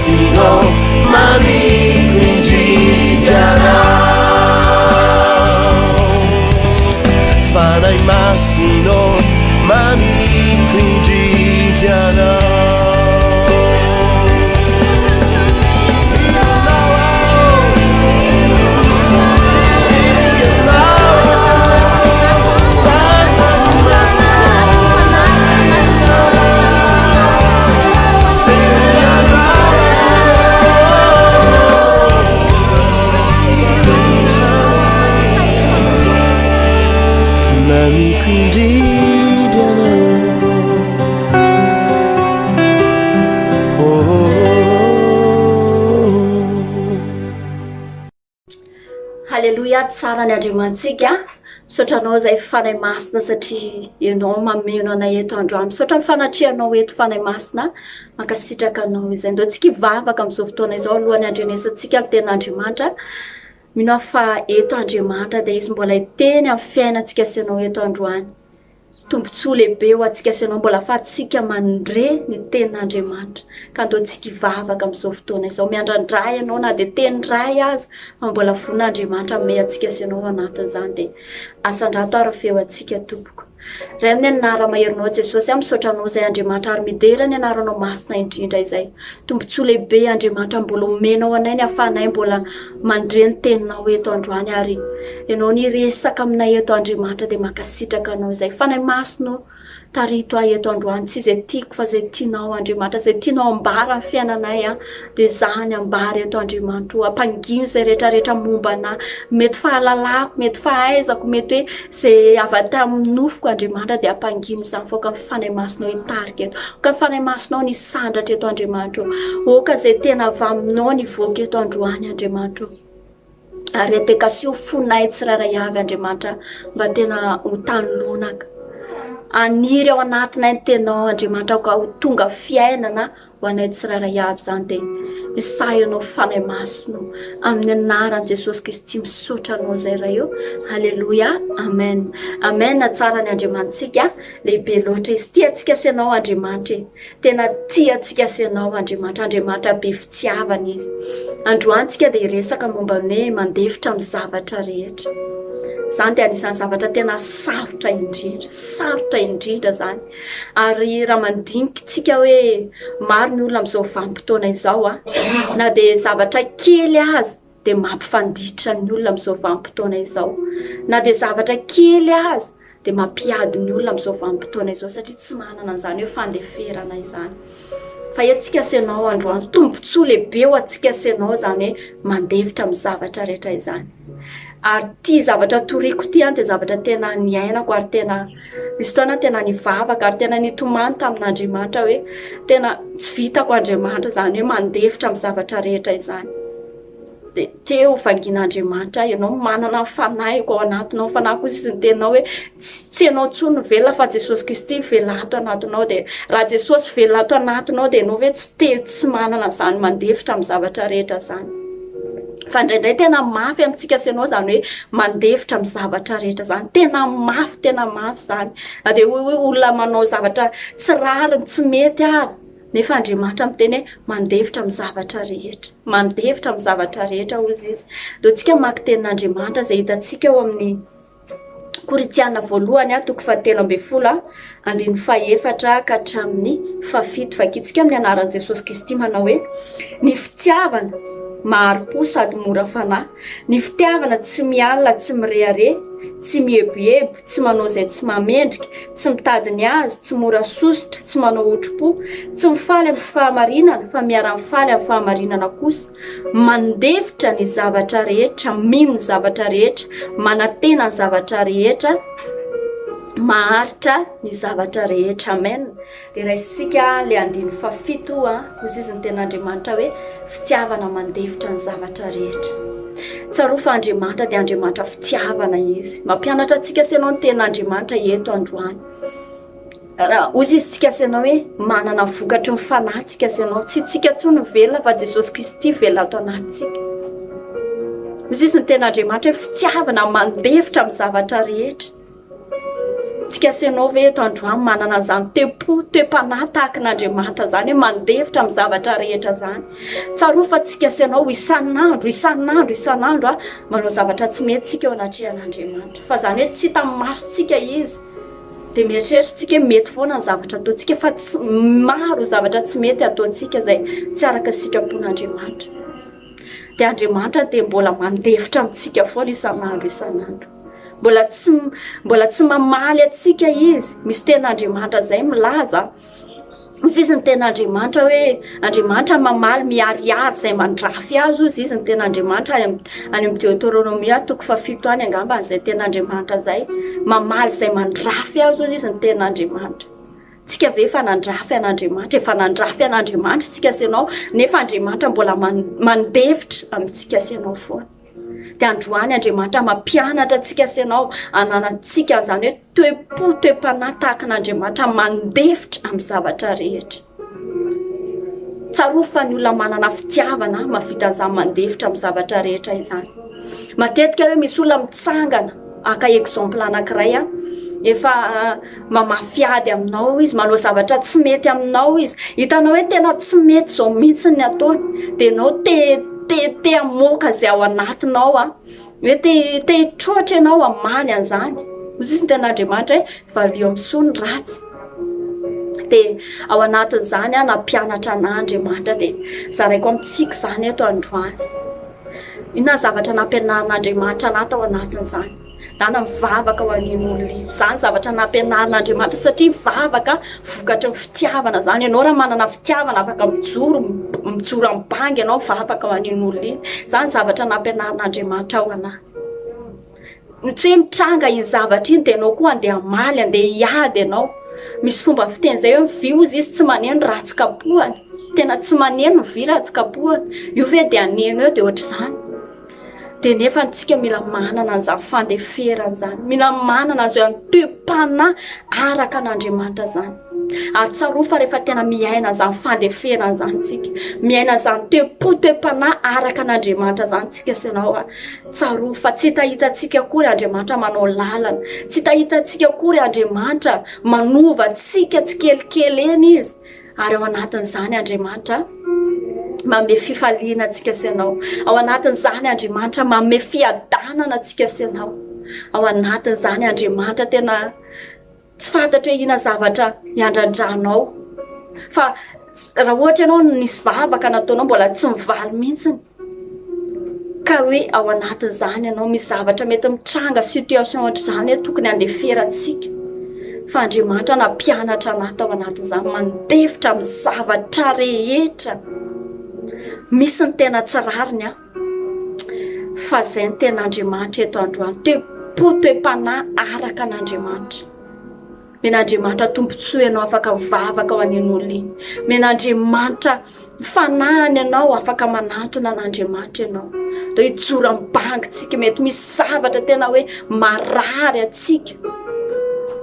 Masina ô, mamiko indrindra Anao. Fanahy Masina ô, mamiko indrindra Anao. Mamiko indrindra anao. Oh, oh, oh. Haleloia tsara ny Andriamanitsika. Misaotra anao izay Fanahy Masina satria ianao mameno anay eto androany. Misaotra ny fanatrehanao eto Fanahy Masina. Mankasitraka anao izay. Ndao tsika hivavaka amin'izao fotoana izao alohan'ny handrenesantsika ny tenin'Andriamanitra. Mino aho fa eto Andriamanitra dia izy mbola hiteny amin'ny fiainantsika sy ianao eto androany. Tombontsoa lehibe ho antsika sy ianao mbola afahantsika mandre ny tenin'Andriamanitra. Ka andao tsika hivavaka amin'izao fotoana izao. Miandrandra ianao na dia teny iray aza fa mbola vonona Andriamanitra hanome antsika sy ianao ao anatin'izany. Dia asandrato ary ny feo antsika tompoko. Ray amin'ny anara-maherinao Jesosy aho misaotra anao izay Andriamanitra ary midera ny anaranao masina indrindra izay. Tombontsoa lehibe Andriamanitra mbola omenao anay ny afahanay mbola mandre ny teninao eto androany ary ianao niresaka aminay eto Andriamanitra dia mankasitraka anao izay. Fanahy Masina ô, tarito ahy eto androany, tsy izay tiako fa izay tianao Andriamanitra, izay tianao ambara ny fiainanay an, dia izany ambara eto Andriamanitra o, ampangino izay rehetra rehetra momba anah, mety fahalalako, mety fahaizako, mety hoe Izay avy aty amin'ny nofoko Andriamanitra dia ampangino izany fa aoka ny Fanahy Masinao hitarika eto. Aoka ny Fanahy Masinao ny hisandratra eto Andriamanitra o. Aoka izay tena avy aminao ny hivoaka eto androany Andriamanitra o. Ary atekasio fonay tsirairay avy Andriamanitra mba tena ho tany lonaka. Haniry ao anatinay ny tenao Andriamanitra aoka ho tonga fiainana ho anay tsirairay avy izany dia misahy anao Fanahy Masina o amin'ny anaran'i Jesosy Kristy misaotra anao izay Ray o Alléluia Amen Amen tsara ny Andriamanitsika lehibe loatra izy tia antsika sy ianao Andriamanitra e tena tia antsika sy ianao Andriamanitra Andriamanitra be fitiavana izy androany tsika dia hiresaka momba ny hoe mandefitra amin'ny zavatra rehetra izany dia anisan'ny zavatra tena sarotra indrindra sarotra indrindra izany Ary raha mandinika tsika hoe maro ny olona amin'izao vanim-potoana izao a, na dia zavatra kely aza dia mampifanditra ny olona amin'izao vanim-potoana izao. Na dia zavatra kely aza dia mampiady ny olona amin'izao vanim-potoana izao satria tsy manana an'izany hoe fandeferana izany. Fa etsika sy ianao androany, tombontsoa lehibe ho antsika sy ianao izany hoe mandefitra amin'ny zavatra rehetra izany. Ary ity zavatra toriko ity an dia zavatra tena niainako ary tena nisy fotoana tena nivavaka ary tena nitomany tamin'Andriamanitra hoe tena tsy vitako Andriamanitra izany hoe mandefitra amin'ny zavatra rehetra izany. Dia teo vangin'Andriamanitra aho, ianao manana ny fanahiko ao anatinao, ny fanahiko hozy izy niteny hoe tsy ianao intsony no velona fa Jesosy Kristy velona ato anatinao. Dia raha Jesosy velona ato anatinao dia ianao ve tsy te tsy manana izany mandefitra amin'ny zavatra rehetra izany. Fa indraindray tena mafy amintsika sy ianao izany hoe mandefitra amin'ny zavatra rehetra izany. Tena mafy, tena mafy izany. Na dia hoe olona manao zavatra tsy rariny, tsy mety ary, nefa Andriamanitra miteny hoe mandefitra amin'ny zavatra rehetra. Mandefitra amin'ny zavatra rehetra hoy izy. Ndao tsika mamaky tenin'Andriamanitra izay hitantsika ao amin'ny Korintiana voalohany toko fahatelo ambin'ny folo andininy fahefatra ka hatramin'ny fahafito. Vakintsika amin'ny anaran'i Jesosy Kristy manao hoe ny fitiavana mahari-po sady mora fanahy, ny fitiavana tsy mialona, tsy mirehareha, tsy mieboebo, tsy manao izay tsy mahamendrika, tsy mitady ny azy, tsy mora sosotra, tsy manao otri-po, tsy mifaly amin'ny tsy fahamarinana fa miara-mifaly amin'ny fahamarinana kosa, Mandefitra ny zavatra rehetra, mino ny zavatra rehetra, manantena ny zavatra rehetra, maharitra ny zavatra rehetra. Amen. Dia raisintsika le andininy fahafito a, hozy izy ny tenin'Andriamanitra hoe fitiavana mandefitra ny zavatra rehetra. Tsarovy fa Andriamanitra dia Andriamanitra fitiavana izy. Mampianatra antsika sy ianao ny tenin'Andriamanitra eto androany. Raha hozy izy tsika sy ianao hoe manana vokatry ny fanahy tsika sy ianao, tsy tsika intsony no velona fa Jesosy Kristy velona ato anatintsika. Hozy izy ny tena Andriamanitra hoe fitiavana mandefitra amin'ny zavatra rehetra. Tsika sy ianao ve eto androany manana an'izany toe-po, toe-panahy tahaka an'Andriamanitra izany hoe mandefitra amin'ny zavatra rehetra izany? Tsarovy fa tsika sy ianao isan'andro, isan'andro, isan'andro manao zavatra tsy mety tsika eo anatrehan'Andriamanitra. Fa izany hoe tsy hitan'ny masontsika Izy. Dia mieritreritra tsika hoe mety foana ny zavatra ataontsika fa tsy maro zavatra tsy mety ataontsika izay tsy araka sitrapon'Andriamanitra. Dia Andriamanitra dia mbola mandefitra amintsika foana isan'andro isan'andro. Mbola tsy mbola tsy mamaly antsika izy. Misy tenin'Andriamanitra izay milaza Hoy izy ny tenin'Andriamanitra hoe Andriamanitra mamaly miharihary izay mandrafy azy hoy izy ny tenin'Andriamanitra any any amin'ny Deoteronomia toko fahafito any angamba izay tenin'Andriamanitra izay mamaly izay mandrafy azy hoy izy ny tenin'Andriamanitra. Tsika ve efa nandrafy an'Andriamanitra? Efa nandrafy an'Andriamanitra isika sy ianao, nefa Andriamanitra mbola mandefitra amintsika sy ianao foana. Dia androany Andriamanitra mampianatra antsika sy ianao ananantsika an'izany hoe toe-po, toe-panahy tahaka an'Andriamanitra mandefitra amin'ny zavatra rehetra. Tsarovy fa ny olona manana fitiavana mahavita an'izany mandefitra amin'ny zavatra rehetra izany. Matetika hoe misy olona mitsangana, haka exemple anankiray aho, efa mamafy ady aminao izy, manao zavatra tsy mety aminao izy, hitanao hoe tena tsy mety izao mihitsy ny ataony, dia ianao te te te hamoaka izay ao anatinao an, hoe te te hitroatra ianao hamaly an'izany, hoy izy ny tenin'Andriamanitra hoe valio amin'ny soa ny ratsy, dia ao anatin'izany an nampianatra anah Andriamanitra dia zaraiko amintsika izany eto androany, inona ny zavatra nampianarin'Andriamanitra anah tao anatin'izany. Dana mivavaka ho an'iny olona iny. Izany zavatra nampianarin'Andriamanitra satria vavaka vokatry ny fitiavana izany. Ianao raha manana fitiavana afaka mijoro, mijoro amin'ny banga ianao mivavaka ho an'iny olona iny. Izany zavatra nampianarin'Andriamanitra ho anah. Tsy hoe mitranga iny zavatra iny dia ianao koa andeha hamaly, andeha hiady ianao. Misy fomba fiteny izay hoe ny vy hozy izy tsy maneno raha tsy kapohana. Tena tsy maneno ny vy raha tsy kapohana. Io ve dia haneno eo dia ohatr'izany. Dia nefa antsika mila manana an'izany fandeferana izany, mila manana an'izany toe-panahy araka an'Andriamanitra izany. Ary tsarovy fa rehefa tena miaina an'izany fandeferana izany tsika, miaina an'izany toe-po, toe-panahy araka an'Andriamanitra izany tsika sy ianao, tsarovy fa tsy hitahitantsika akory Andriamanitra manao lalana, tsy hitahitantsika akory Andriamanitra manova antsika tsikelikely eny Izy. Ary ao anatin'izany Andriamanitra manome fifaliana antsika sy ianao. Ao anatin'izany Andriamanitra manome fiadanana antsika sy ianao. Ao anatin'izany Andriamanitra tena tsy fantatro hoe inona zavatra iandrandranao. Fa raha ohatra ianao nisy vavaka nataonao mbola tsy mivaly mihitsiny. Ka hoe ao anatin'izany ianao, misy zavatra mety mitranga, situation ohatr'izany hoe tokony handeferantsika. Fa Andriamanitra nampianatra anah tao anatin'izany, mandefitra amin'ny zavatra rehetra. Misy ny tena tsy rariny an, fa izay ny tena Andriamanitra eto androany, toe-po, toe-panahy araka an'Andriamanitra. Men'Andriamanitra tombontsoa ianao afaka mivavaka ho an'iny olona iny. Men'Andriamanitra fanahiny ianao afaka manantona an'Andriamanitra ianao. Dia hijoro amin'ny bangintsika mety misy zavatra tena hoe marary antsika.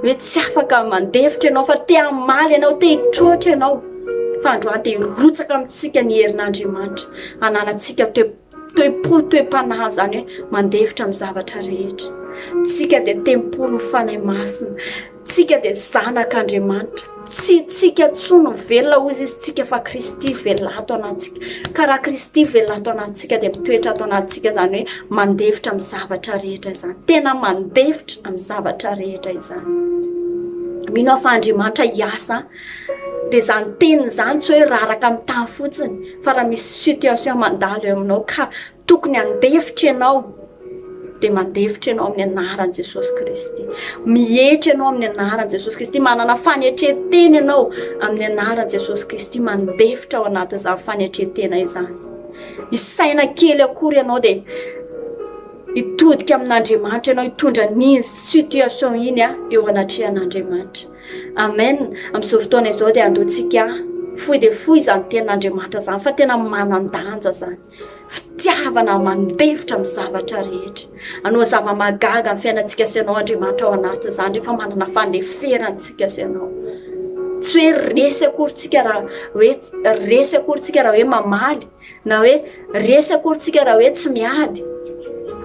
Hoe tsy afaka mandefitra ianao fa te hamaly ianao, te hitroatra ianao. Fa androany dia hirotsaka amintsika ny herin'Andriamanitra. Hananantsika toe Toe-po, toe-panahy izany hoe mandefitra amin'ny zavatra rehetra. Tsika dia tempolin'ny Fanahy Masina. Tsika dia zanak'Andriamanitra. Tsy tsika intsony no velona hozy izy tsika fa Kristy velona ato anatintsika. Ka raha Kristy velona ato anatintsika dia mitoetra ato anatintsika izany hoe mandefitra amin'ny zavatra rehetra izany. Tena mandefitra amin'ny zavatra rehetra izany. Mino aho fa Andriamanitra hiasa Dia izany teniny izany tsy hoe raraka amin'ny tany fotsiny fa raha misy situation mandalo eo aminao ka tokony handefitra ianao dia mandefitra ianao amin'ny anaran'i Jesosy Kristy. Mihetra ianao amin'ny anaran'i Jesosy Kristy, manana fanetren-tena ianao amin'ny anaran'i Jesosy Kristy, mandefitra ao anatin'izany fanetren-tena izany. Isaina kely akory ianao dia hitodika amin'Andriamanitra ianao, hitondra an'iny situation iny eo anatrehan'Andriamanitra. Amen! Amin'izao fotoana izao dia andeontsika fohy dia fohy izany tenin'Andriamanitra izany fa tena manan-danja izany. Fitiavana mandefitra amin'ny zavatra rehetra. Hanao zava-mahagaga amin'ny fiainantsika sy ianao Andriamanitra ao anatin'izany rehefa manana fandeferana isika sy ianao. Tsy hoe resy akory tsika raha hoe resy akory tsika raha hoe mamaly Na hoe resy akory tsika raha hoe tsy miady,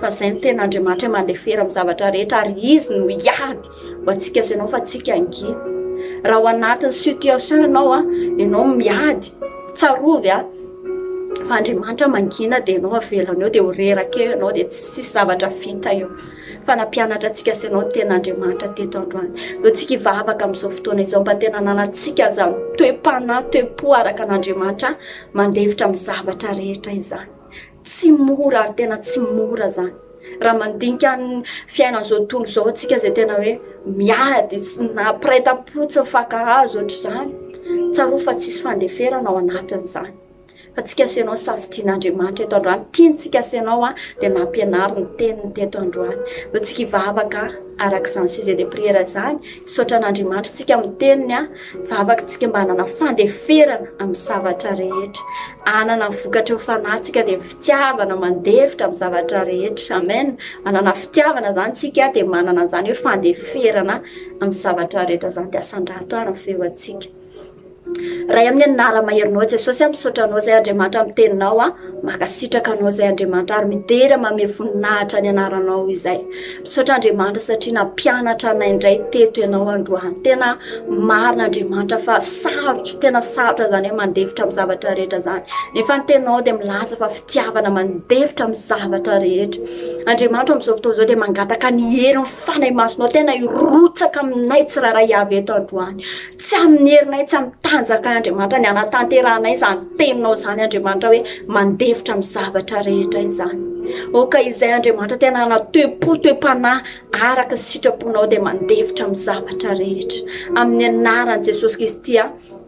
fa izay no tena Andriamanitra hoe mandefera amin'ny zavatra rehetra ary Izy no hiady ho antsika sy ianao fa tsika hangina. Raha ao anatin'ny situation ianao a, ianao miady, tsarovy a, fa Andriamanitra mangina dia ianao avelany eo dia ho reraka eo ianao dia tsisy zavatra vita eo. Fa nampianatra antsika sy ianao ny tenin'Andriamanitra teto androany. Ndao tsika hivavaka amin'izao fotoana izao mba tena hananantsika izany toe-panahy, toe-po araka an'Andriamanitra mandefitra amin'ny zavatra rehetra izany. Tsy mora ary tena tsy mora izany. Raha mandinika ny fiainan'izao tontolo izao antsika izay tena hoe miady, na mpiray tam-po tsy mifankahazo ohatr'izany, tsarovy fa tsisy fandeferana ao anatin'izany. Fa tsika sy ianao safidian'Andriamanitra eto androany, tiantsika sy ianao dia nampianariny ny teniny teto androany. Ndao tsika hivavaka araka izany sujet de prière izany, hisaotra an'Andriamanitra tsika amin'ny teniny, vavaka tsika mba hanana fandeferana amin'ny zavatra rehetra, hanana ny vokatry ny fanahy tsika dia fitiavana mandefitra amin'ny zavatra rehetra. Amen. Manana fitiavana izany tsika dia manana an'izany hoe fandeferana amin'ny zavatra rehetra izany dia asandrato ary ny feo antsika. Ray amin'ny anara-maherinao Jesosy aho misaotra anao izay Andriamanitra amin'ny teninao aho mankasitraka anao izay Andriamanitra ary midera mamehy voninahitra ny anaranao izay misaotra Andriamanitra satria nampianatra anay indray teto ianao androany tena marina Andriamanitra fa sarotra tena sarotra izany hoe mandefitra amin'ny zavatra rehetra izany nefa ny teninao dia milaza fa fitiavana mandefitra amin'ny zavatra rehetra Andriamanitra amin'izao fotoana izao dia mangataka ny herin'ny fanahy masinao tena hirotsaka aminay tsirairay avy eto androany Tsy amin'ny herinay, tsy amin'ny tanjakay Andriamanitra ny hanatanterahanay izany teninao izany Andriamanitra hoe mandefitra amin'ny zavatra rehetra izany. Aoka izay Andriamanitra tena hanana toe-po, toe-panahy araka ny sitraponao dia mandefitra amin'ny zavatra rehetra. Amin'ny anaran'i Jesosy Kristy aho.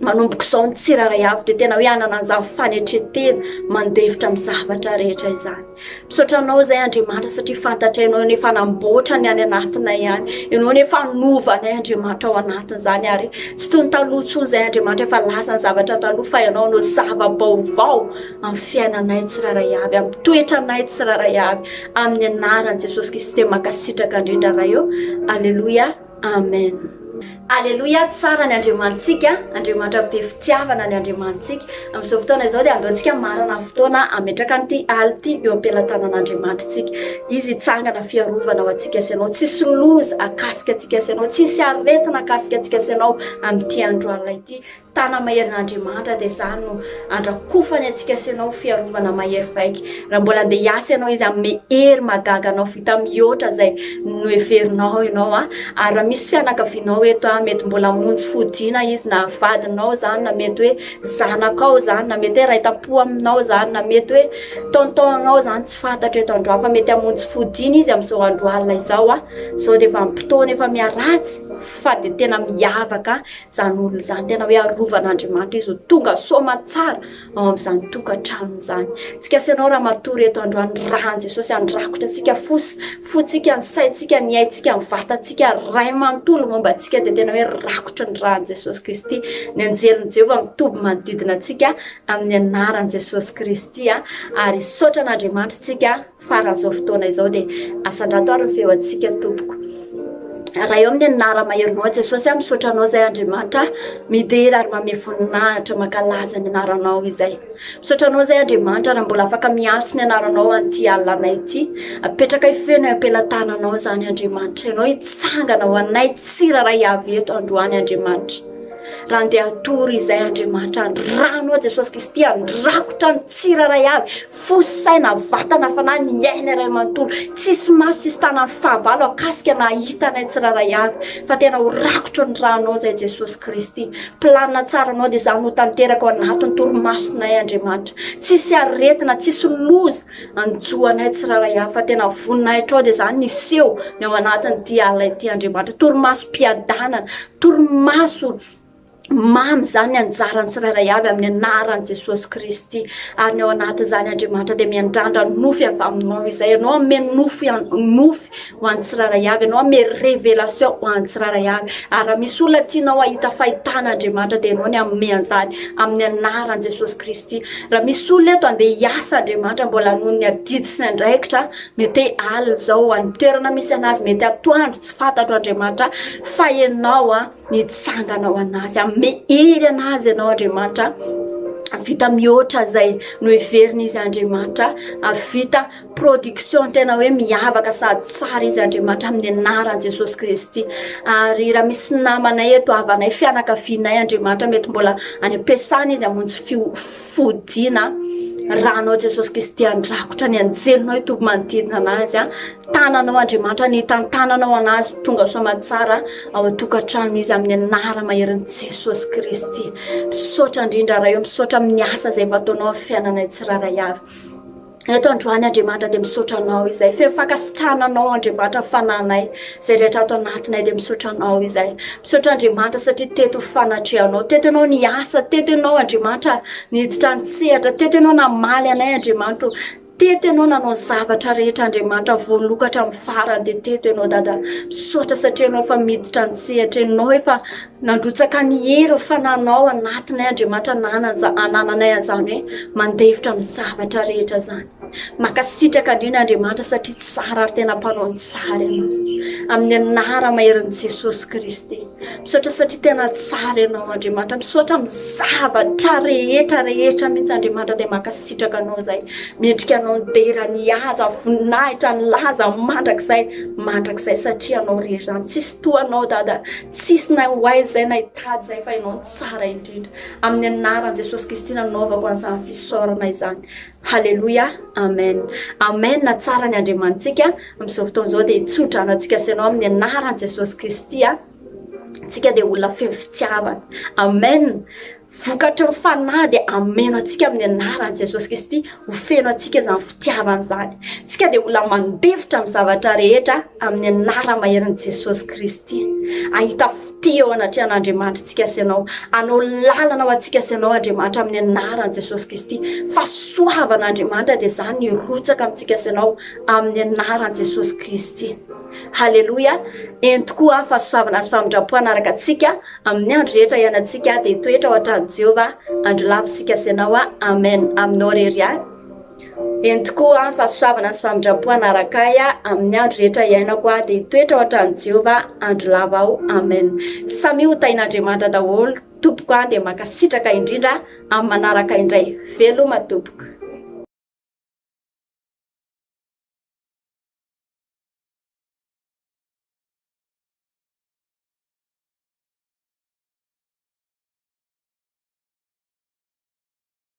Manomboka izao ny tsirairay avy dia tena hoe hanana an'izany fanetren-tena mandefitra amin'ny zavatra rehetra izany. Misaotra anao izay Andriamanitra satria fantatray ianao no efa namboatra ny any anatinay any. Ianao no efa hanova anay Andriamanitra ao anatin'izany ary tsy toy ny taloha intsony izay Andriamanitra efa lasa ny zavatra taloha fa ianao no zava-baovao amin'ny fiainanay tsirairay avy, amin'ny toetranay tsirairay avy. Amin'ny anaran'i Jesosy Kristy dia mankasitraka indrindra Ray ô. Aleloia. Amen. Aleloia, tsara ny Andriamanitsika, Andriamanitra be fitiavana ny Andriamanitsika. Amin'izao fotoana izao dia andaontsika marana ny fotoana hametraka an'ity alina ity eo am-pelatanan'Andriamanitra isika. Izy hitsangana fiarovana ho antsika sy ianao. Tsisy loza hakasika antsika sy ianao, tsisy aretina hakasika antsika sy ianao amin'ity andro alina ity. Tana-maherin'Andriamanitra dia izany no andrakofany antsika sy ianao fiarovana mahery vaika. Raha mbola andeha hiasa ianao izy hanome hery mahagaga anao vita mihoatra izay noheverinao ianao a. Ary raha misy fianakavianao eto a, mety mbola hamonjy fodiana izy na vadinao izany na mety hoe zanakao izany na mety hoe ray tam-po aminao izany na mety hoe tonton-nao izany tsy fantatro eto androany fa mety hamonjy fodiana izy amin'izao andro alina izao a. Izao dia vanim-potoana efa miharatsy fa dia tena miavaka Izany olona izany tena hoe arovan'Andriamanitra izy ho tonga soamantsara ao amin'izany tokantranony izany. Tsika sy ianao raha matory eto androany ny ràn'i Jesosy handrakotra antsika fo sy fontsika, ny saintsika, ny aintsika, ny vatantsika ray manontolo momba antsika dia tena hoe rakotry ny ràn'i Jesosy Kristy. Ny anjelin'i Jehovah mitoby manodidina antsika amin'ny anaran'i Jesosy Kristy ary hisaotra an'Andriamanitra isika. Faran'izao fotoana izao dia asandrato ary ny feo antsika tompoko. Ray ao amin'ny anara-maherinao Jesosy aho misaotra anao izay Andriamanitra midera ary mamehy voninahitra mankalaza ny anaranao izay. Misaotra anao izay Andriamanitra raha mbola afaka miantso ny anaranao an'ity alina anay ity. Apetraka ifeno eo am-pelatananao izany Andriamanitra. Ianao hitsangana ho anay tsirairay avy eto androany Andriamanitra. Raha andeha hatory izay Andriamanitra, ny ranao Jesosy Kristy handrakotra ny tsirairay avy. Fo, saina, vatana, fanahy, ny aina iray manontolo. Tsisy maso, tsisy tanan'ny fahavalo hakasika na hahita anay tsirairay avy. Fa tena ho rakotry ny ranao izay Jesosy Kristy. Planina tsaranao dia izany ho tanteraka ao anatin'ny torimasonay Andriamanitra. Tsisy aretina, tsisy loza hanjo anay tsirairay avy. Fa tena voninahitrao dia izany niseho ny ao anatin'ity alina ity Andriamanitra. Torimasom-piadanana, torimaso. Mamy izany ny anjaran'ny tsirairay avy amin'ny anaran'i Jesosy Kristy. Ary ny ao anatin'izany Andriamanitra dia miandrandra nofy avy aminao izay. Ianao hanome nofy, nofy ho an'ny tsirairay avy. Ianao hanome révélation ho an'ny tsirairay avy. Ary raha misy olona tianao hahita fahitana Andriamanitra dia ianao ny hanome an'izany amin'ny anaran'i Jesosy Kristy. Raha misy olona eto andeha hiasa Andriamanitra mbola noho ny adidy sy ny andraikitra, mety hoe alina izao any toerana misy anazy, mety atoandro, tsy fantatro Andriamanitra, fa ianao an, Nitsangana ho an'azy, hanome hery an'azy Ianao Andriamanitra. Vita mihoatra izay noheverina izy Andriamanitra, vita production tena hoe miavaka sady tsara izy Andriamanitra amin'ny anaran'i Jesosy Kristy. Ary raha misy namanay eto, havanay, fianakavianay Andriamanitra, mety mbola any am-piasana izy hamonjy fodiana, ranao Jesosy Kristy handrakotra ny anjelinao hitoby manodidina anazy, tananao Andriamanitra ny tantananao anazy tonga soamatsara ao an-tokantrano izy amin'ny anara-maherin'i Jesosy Kristy. Misaotra indrindra Ray o, misaotra amin'ny asa izay efa ataonao amin'ny fiainanay tsirairay avy. Eto androany Andriamanitra dia misaotra anao izay. Feno fankasitrahana anao Andriamanitra ny fananay izay rehetra ato anatinay dia misaotra anao izay. Misaotra Andriamanitra satria teto fanatrehanao. Teto ianao niasa, teto ianao Andriamanitra niditra an-tsehatra, teto ianao namaly anay Andriamanitra. Teto ianao nanao zavatra rehetra Andriamanitra voaloka hatramin'ny farany dia teto ianao Dada. Misaotra satria ianao efa miditra an-tsehatra, ianao efa nandrotsaka ny hery fananao anatinay Andriamanitra anananay an'izany hoe mandefitra amin'ny zavatra rehetra izany. Mankasitraka indrindra Andriamanitra satria tsara ary tena mpanao ny tsara ianao. Amin'ny anara-maherin'i Jesosy Kristy. Misaotra satria tena tsara ianao Andriamanitra. Misaotra amin'ny zavatra rehetra rehetra mihitsy Andriamanitra dia mankasitraka anao izay. Mendrika anao ny dera, ny haja, voninahitra, ny laza mandrakizay mandrakizay satria ianao irery izany. Tsisy toa anao Dada. Tsisy na ho aiza izay na hitady izay fa ianao no tsara indrindra. Amin'ny anaran'i Jesosy Kristy nanaovako an'izany fisaorana izany. Haleloia Amen Amen tsara ny Andriamanitsika amin'izao fotoana izao dia tsodrano antsika sy ianao amin'ny anaran'i Jesosy Kristy a tsika dia olona feno fitiavana Amen vokatry ny fanahy dia ameno antsika amin'ny anaran'i Jesosy Kristy ho feno antsika izany fitiavana izany tsika dia olona mandefitra amin'ny zavatra rehetra amin'ny anara-maherin'i Jesosy Kristy ahita fitia eo anatrehan'Andriamanitra tsika sy ianao. Hanao lalana ho antsika sy ianao Andriamanitra amin'ny anaran'i Jesosy Kristy. Fahasoavan'Andriamanitra dia izany ny hirotsaka amintsika sy ianao amin'ny anaran'i Jesosy Kristy. Haleloia! Eny tokoa, fahasoavana sy famindram-po hanaraka antsika amin'ny andro rehetra iainantsika dia hitoetra ao an-tranon'i Jehovah andro lava isika sy ianao. Amen. Aminao irery ihany. Eny tokoa, fahasoavana sy famindram-po hanaraka ahy amin'ny andro rehetra iainako aho, dia hitoetra ao an-tranon'i Jehovah andro lava aho. Amen. Samia ho tahin'Andriamanitra daholo tompoko an, dia mankasitraka indrindra amin'ny manaraka indray. Veloma tompoko.